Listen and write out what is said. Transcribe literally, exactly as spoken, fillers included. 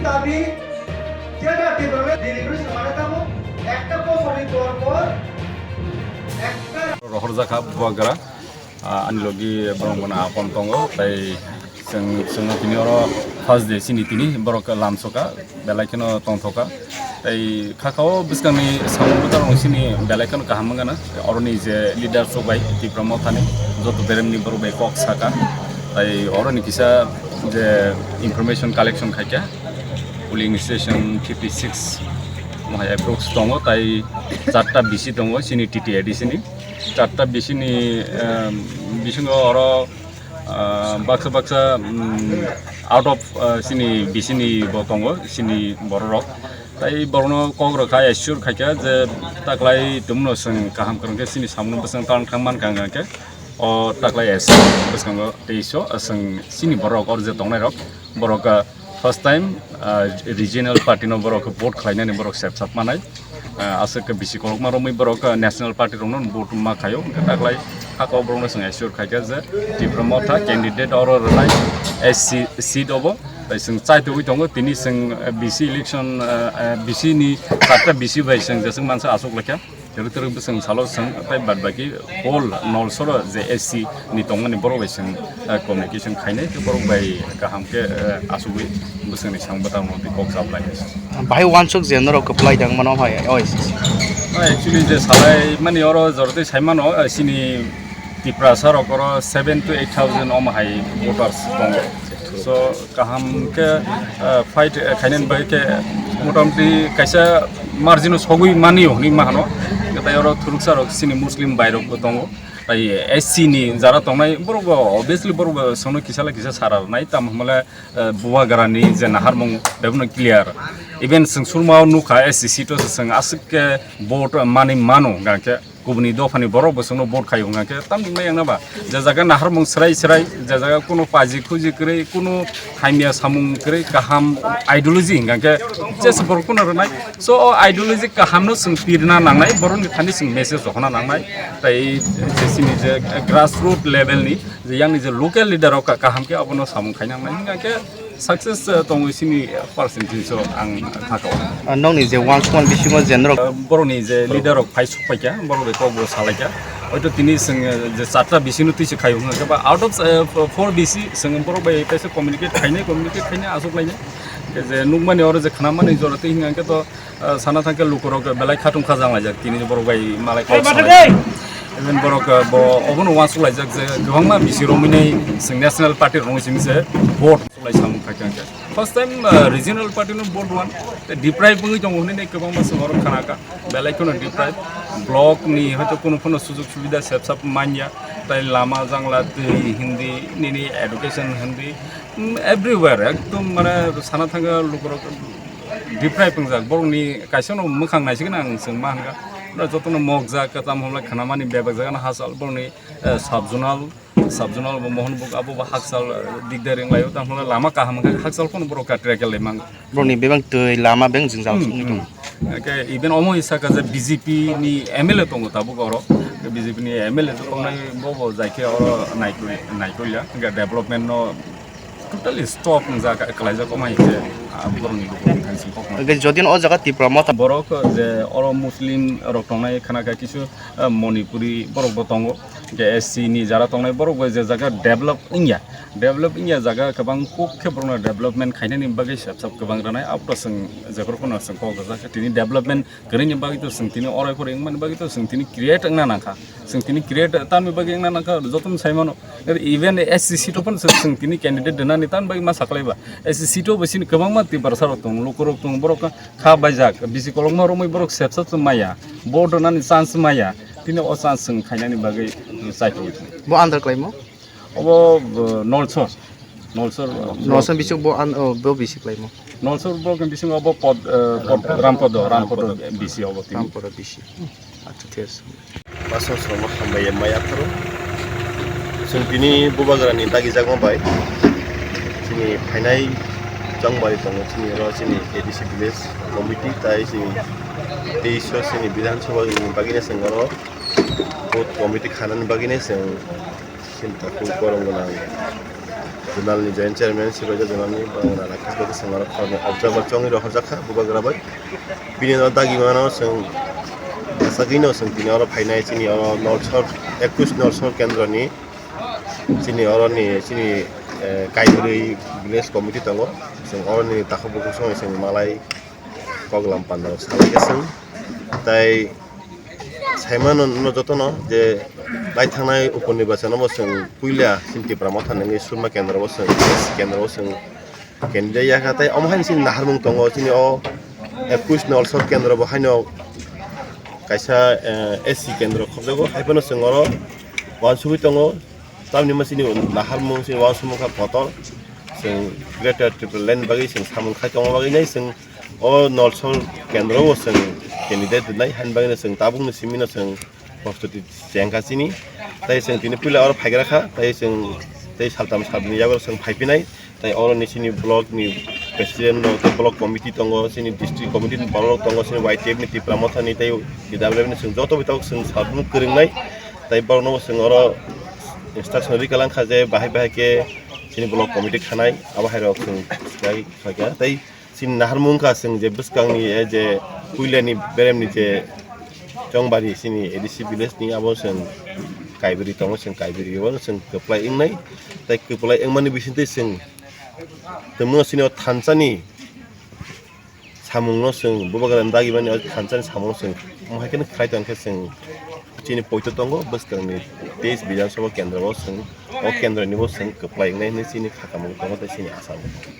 দাবি যেটা তীব্র বিরোধী সমাজে থাকুক, একটা বছরই পর পর একটা রহর জাখা বুয়াগ্রা, আহ, ani logi borok bono apon tongo, tai chwng, chwngno tini oro first day chini tini borok lamsoka, belai kheno tongthoka. Tai khakao bwskangni samung bwtarokno chini belai kheno kaham wngkha na. Oroni je leader sok bai Tipra Mothani joto beremni borok bai kok saka. Tai oroni kisa je information collection khaikha, polling station fifty six mohai approx tongo, tai charta bisi tongo chini T T A D C ni. Charta bisi ni, em, bisingo oro, ah, baksa baksa, mm, out of, ah, chini bisi ni bo tongo, chini bororok. Tai borokno kok rwkha, assure khaikha je taklai tumno chwng kaham kwrwng khe chini samungno bwswng tang thang mankha hwnkhe o taklai S bwskango teiso chwng chini borok or je tongnairok borok, ah, first time, ah, regional party no borok vote khlainani borok sepsap manai. Ah, aswk bisi kolokma romwi borok, ah, national party rokno vote ma khaio. Hwnkhe taklai hakao borokno chwng assure khaikha je Tipra Motha candidate oro rwnai S C seat obo. Tai chwng chaitugwi tongo, tini chwng, eh, bisi election, eh, eh, bisi ni charta bisi bai chwng jeswk mansa aswk laikha. Twrwk twrwk bwswng salo chwng, tai bad baki whole nolsoro je S C ni tongmani borok bai chwng, eh, communication khainai, tei borok bai kaham khe, eh, asugwi bwswngni samung bwtangno tei kok chap lainai. Bahai wansuk je norok kwplai dang mano hai, oi. Actually, je salai mani oro jorotwi sai mano, eh, chini Tiprasa rok oro seven to eight thousand om hai voters tongo. So, kaham khe, eh, fight, eh, khainani bagwi khe motamoti kaisa margin o sogwi mani o hwnwi ma hano. Tai oro thuruksa rok chini Muslim bai rok bo tongo. Tai S C ni jara tongnai borok bo obviously borok bo sono kisa la kisa sara rwnai, tamo hwnba le, eh, Bubagra ni je naharmung bebno clear. Even chwng surma o nukha S C seat o se chwng aswk khe vote mani mano hwnkha khe. Kubuni dophani borok bo chwngno vote khaio hwnkha khe tamni wngna ba je jaga naharmung swrai swrai, je jaga kuno paji khuji kwrwi, kuno hamya samung kwrwi, kaham ideology hwnkha khe jesa borok phano rwnai. So o ideology kahamno chwng pirna nangnai, borokni thani chwng message rohorna nangnai. Tai je chini je grassroot level ni je yang ni je local leader rok kaham khe abono samung khaina nangnai hwnkha khe success, eh, tongwi chini percentage o ang thakao. Ah, nokni je wansukmani bisingo je norok, ah, borokni je leader rok phai sukpaikha, borok bai kokbo salaikha. Hoito tini chwng, eh, je chatra bisino twi se khaio hwnkha khe ba out of, eh, four bisi chwng borok bai kaisa communicate khainai, communicate khainai aswk lainai. Khe je nukmani oro je khnamani jora twi hwnkha khe to, ah, sana thangkhe lukurok belai khatung khajang laijak tini borok bai malai kok salai. Even borok, ah, bo obono wansuk laijak je kwbangma bisi romwi nai chwng national party rokni simi se vote. Lai samung khaikha hwnkhe. First time, uh, regional party no vote wan, tei deprive wngwi tongo hwnwi kwbangma chwng oro khanakha. Belai kheno deprive. Block ni hoito kunu phano sujug subida sepsap manya. Tai lama jangla twi hindi, nini education hindi, mm, everywhere. Ekdom mane sana thangkha lukurok deprive wngjak. Borokni kaisa no mwkhang naisigwna ang chwng ma hwnkha. Jotono mokjak, kwcham hamlai khanamani bebak jagano hachal. Borokni, eh, sub zonal, sub zonal bo Mohonbuk abo bo hakchal, eh, dikdar wnglaio, tamo hwnle lama kaham wngkha khe hakchal phano borok ka track lai mang. Borokni bebak twi lama beng jwngjal Hmm, songwi hmm. tongo. Hwnkhe even omo hai saka je B J P ni M L A tongo tabuk oro, B J P ni M L A tongnai bo bo jai khe oro naikoli, naikolia, hwnkhe development no totally stop wngjak, kwlaijak omo hai khe, ah, borokni lukurokni thani song kok. Hwnkhe jodi no o jaga Tipra Motha Borok je oro Muslim rok tongnai khana khe kisu, ah, Manipuri borok bo tongo. Hwnkhe S C ni jara tongnai borok bai je jaga develop wngya, develop wngya jaga kwbang kuk khe borokno development khainani bagwi sep sep kwbang rwnai, abo to chwng jephru phano chwng kok rwjak kha. Tini development kwrwini bagwi to chwng tini orai khorai wngmani bagwi to chwng tini create wngna nangkha, chwng tini create tamni bagwi wngna nangkha, jotono sai mano. Even S C seat o phano chwng tini candidate rwnani tamni bagwi ma saklaiba, S C seat o bo chini kwbangma Tiprasa rok tongo, lukurok tongo, borok kha baijak, bisi kolokma romwi borok sepsa maya, vote rwnani chance maya, tini o chance chwng khainani bagwi chaikhogwi tongo. Bo under khlaimo? Obo, bo, Nolsor. Nolsor, bo Nolsor bising bo an-, oh, bo bisi khlaimo? Nolsor bo khe bisingo obo pod, eh, pod, Rampodo, Rampodo bisi obo tini. Rampodo bisi. Acha, thik ase. Basong songma hambai ya maya phuru. Chwng tini Bubagrani dagijakma bai chini phainai chongbai tongo chini oro chini A D C village committee tai chini teis o chini Bidhan Sabha ni bagwi chwng oro booth committee khanani bagwi chwng sinta kung korong gwnang. Zonal ni joint chairman, Sibaija zonal ni, borok rana khe swngo rok khoroknwi observer chongwi rok horjakha bubagra bai. Bini no dagi mano chwng bwsagwi no chwng tini oro phainai chini oro Nolsor, ekush Nolsor kendro ni chini oro ni chini, eh, Kaibrwi village committee tongo. Chwng oro ni takhuk bukhuk songwi chwng malai kok lam panda rok salai khe chwng. Tai saimano no jotono je lai thangnai upor nirbachano bo chwng puila chini Tipra Motha ni wngwi Surma kendro bo chwng, S C kendro bo chwng candidate yakha. Tai omo haino chini naharmung tongo, chini o ekush Nolsor kendro bo haino kaisa, eh, S C kendro khobjago, hai phano chwng oro uansugwi tongo. Tamni ma chini naharmung chini uansukmung kha kotor, chwng Greater Tipraland bagwi chwng samung khai tongma bagwi nai chwng o Nolsor kendro o chwng candidate rwnai, haini bagwi no chwng tabukni simi no chwng prostuti chengkha chini. Tai chwng tini puila oro phaigra kha, tai chwng tei saltam salbini yago chwng phaiphinai. Tai oro ni chini block ni president rok, tei block committee tongo, chini district committee ni borok rok tongo, chini Y T F ni Tipra Motha ni tei T W F ni chwng joto bai tabuk chwng salbini kwrwngnai. Tai borok no chwng oro instruction rwi kalang kha je bahai bahai khe chini block committee khanai, abo hai rok chwng swlai kha khe. Tai chini naharmung wngkha chwng je bwskang ni, eh, je puila ni berem ni je Chongbari chini A D C village ni abo chwng Kaibrwi tongo, chwng Kaibrwi o chwng kwplai wngnai. Tai kwplai wngmani bisingtwi chwng tongmung chini o thansa ni samung no chwng bubagra dagi mani o thansa ni samung no chwng omo hai kheno khlai tong khe chwng chini poito tongo bwskang ni teis Bidhan Sabha kendro o chwng o kendro ni bo chwng kwplai wngnai hinwi chini kha kamung tongo tei chini asa bo tongo.